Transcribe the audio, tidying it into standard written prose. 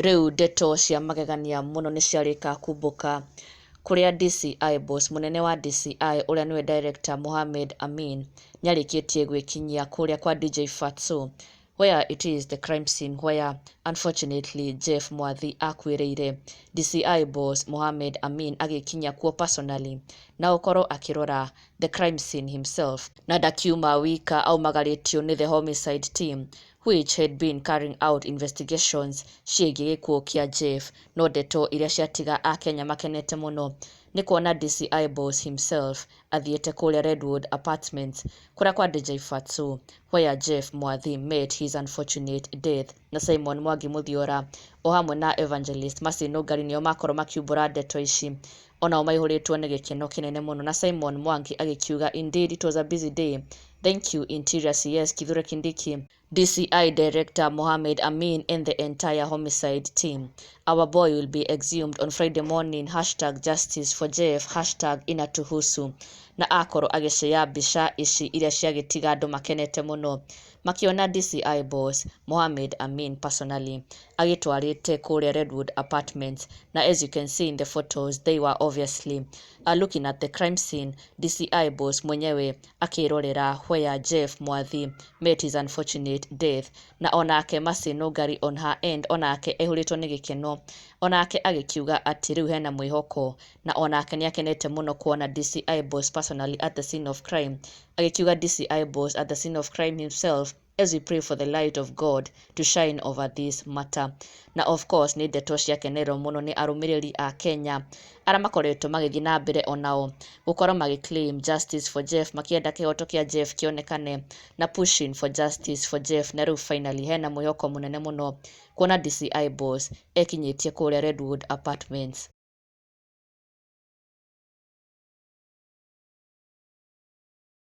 Rĩu ndeto cia magegania mũno nĩ ciarĩka kumbũka kũrĩa DCI boss, mũnene wa DCI ũrĩa nĩwe director Mohamed Amin, nĩarĩkĩtie gwĩkinyia kũrĩa kwa DJ Fatxo, where it is the crime scene where unfortunately Jeff Mwathi akuĩrĩire. DCI boss Mohamed Amin agĩkinya kuo personally na gũkorwo akĩrora the crime scene himself, na ndakiuma wika, aumagarĩtio nĩ the homicide team which had been carrying out investigations ciĩgiĩ gĩkuũ kĩa Jeff. No ndeto iria ciatiga akenya makenete mũno nĩ kuona DCI boss himself athiĩte kũrĩa Redwood Apartments, kũrĩa kwa DJ Fatxo, where Jeff Mwathi met his unfortunate death. Na Simon Mwangi Muthiora o hamwe na Evangelist Mercy Nũngari nĩo makorwo makiumbũra ndeto ici, onao maihũrĩtwo nĩ gĩkeno kĩnene mũno, na Simon Mwangi agĩkiuga, "Indeed it was a busy day. Thank you, Interior CS Kithure Kindiki, DCI Director Mohamed Amin and the entire homicide team. Our boy will be exhumed on Friday morning. #JusticeForJeff, #Inatuhusu." Na akorwo agĩcea mbica ici iria ciagĩtiga andũ makenete mũno makiona DCI boss Mohamed Amin personally agĩtwarĩte kũrĩa Redwood Apartments. Na as you can see in the photos, they were obviously looking at the crime scene, DCI boss mwenyewe akĩrorera where Jeff Mwathi met his unfortunate death. Na onake Mercy Nũngari on her end, onake aihũrĩtwo nĩ gĩkeno, onake agĩkiuga atĩ rĩu hena mwĩhoko, na onake nĩakenete mũno kuona DCI boss personally at the scene of crime, agĩkiuga, "DCI boss at the scene of crime himself as we pray for the light of God to shine over this matter." Na of course nĩ ndeto ciakenerwo mũno nĩ arũmĩrĩri a Kenya arĩa makoretwo magĩthiĩ na mbere onao gũkorwo magĩ claim justice for Jeff, makĩenda kĩhoto kĩa Jeff kĩonekane na pushing for justice for Jeff. Na rĩu finally hena mwĩhoko mũnene mũno kuona DCI boss ekinyĩtie kũrĩa Redwood Apartments.